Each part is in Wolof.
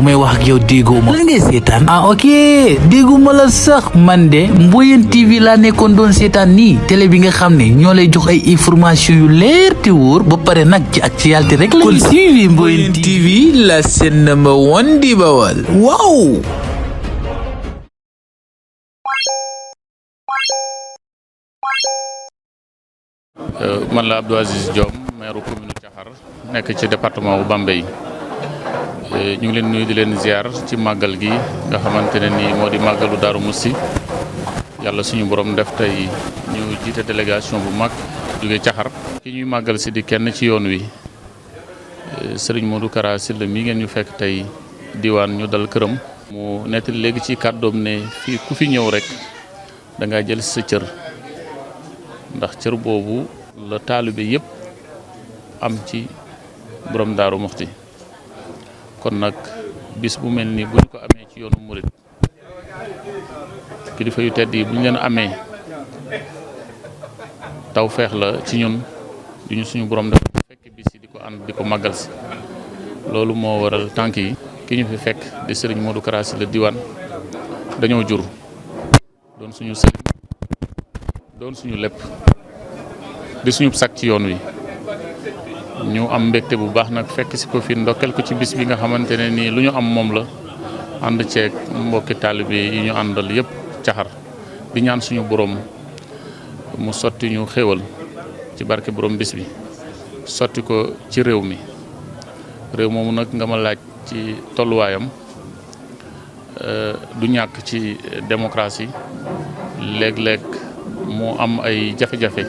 bu may wax ak yow déggoo ma lan ngay seetaan ah ok dégguma la sax man de Mboyeen TV laa nekkoon doon seetaan nii télé bi nga xam ne ñoo lay jox ay information yu leer te wóor ba pare nag ci actualité rek la. kon suivi Mboyeen TV la seen number one di Bawal waaw. man la Abdou Aziz Diom maire commune Thiakhar nekk ci département bu Bambey ñu ngi leen nuyu di leen ziar ci màggal gi nga xamante ne nii moo di màggalu Daaru Musti yàlla suñu borom def tey ñu jiite délégation bu mag jóge Thiakhar ki ñuy màggal si di kenn ci yoon wi Serigne Modou Kara Sylla mi ngeen ñu fekk tey diwaan ñu dal këram mu nettali léegi ci kàddoom ne fii ku fi ñëw rek da ngaa jël sa cër ndax cër boobu la taalibe yëpp am ci borom Daaru Muxti kon nag bis bu mel ni bu ñu ko amee ci yoonu murit kilifa yu tedd yi bu ñu leen amee taw feex la ci ñun du ñu suñu borom dafa fekk bis yi di ko ànd di ko màggal si loolu moo waral tànk yi ki ñu fi fekk di Serigne Modou Kara Sylla diwaan dañoo jur doon suñu sëriñ doon suñu lépp di suñu sak ci yoon wi ñu am mbégte bu baax nag fekk si ko fi ndokkel ko ci bis bi nga xamante ne nii lu ñu am moom la ànd ceeg mbokki taalibe yi ñu àndal yëpp Thiakhar di ñaan suñu borom mu sotti ñu xéewal ci barke borom bis bi sotti ko ci réew mi réew moomu nag nga ma laaj ci tolluwaayam du ñàkk ci démocratie léeg-léeg mu am ay jafe-jafe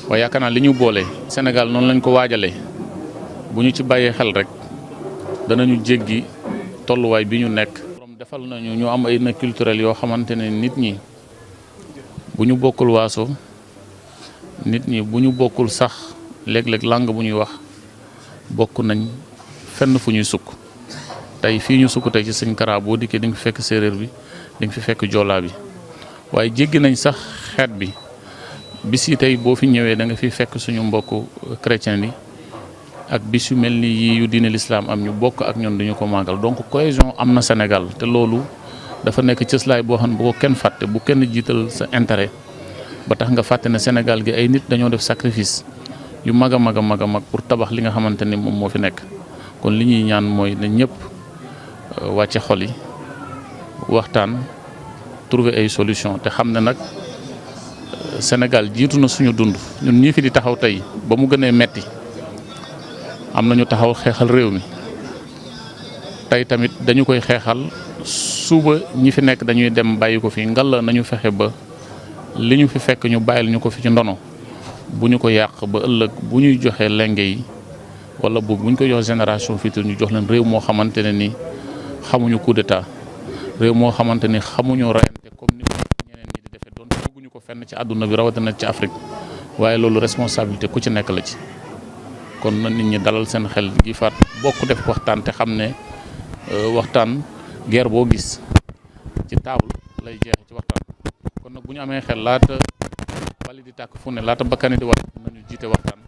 waaye yaakaar naa li ñu boole Sénégal noonu lañ ko waajalee bu ñu ci bàyyee xel rek danañu jéggi tolluwaay bi ñu nekk. borom defal nañu ñu am ay na culturel yoo xamante ne nit ñi bu ñu bokkul waaso nit ñi bu ñu bokkul sax léeg-léeg langue bu ñuy wax bokk nañ fenn fu ñuy sukk tey fii ñu sukk tey ci Sëñ Kara boo dikkee di nga fi fekk séeréer bi di nga fi fekk joolaa bi waaye jéggi nañ sax xeet bi bis yi tey boo fi ñëwee da nga fi fekk suñu mbokku chrétien yi ak bis yu mel ni yii yu diine l'islam am ñu bokk ak ñun duñu ko màggal donc cohésion am na Sénégal te loolu dafa nekk cëslaay boo xam ne bu ko kenn fàtte bu kenn jiital sa intérêt ba tax nga fàtte ne Sénégal gi ay nit dañoo def sacrifice yu mag a mag a mag a mag pour tabax li nga xamante ni moom moo fi nekk kon li ñuy ñaan mooy ne ñëpp wàcce xol yi waxtaan trouver ay solution te xam ne nag Sénégal jiitu na suñu dund ñun ñii fi di taxaw tey ba mu gënee metti am nañu taxaw xeexal réew mi tey tamit dañu koy xeexal suba ñi fi nekk dañuy dem bàyyi ko fi ngal la nañu fexe ba li ñu fi fekk ñu bàyyil ñu ko fi ci ndono bu ñu ko yàq ba ëllëg bu ñuy joxee lenge yi wala bu ñu ko jox génération future ñu jox leen réew moo xamante ne ni xamuñu coup d'état réew moo xamante ni xamuñu rayante comme ni ko ñeneen ñi di defee doon bëgguñu ko fenn ci àdduna bi rawatina ci Afrique waaye loolu responsabilité ku ci nekk la ci kon na nit ñi dalal seen xel gi faat bokk def waxtaan te xam ne waxtaan guerre boo gis ci table lay jeexe ci waxtaan kon nag bu ñu amee xel laata bali di tàkk fu ne laata bakkani di wat nañu jiite waxtaan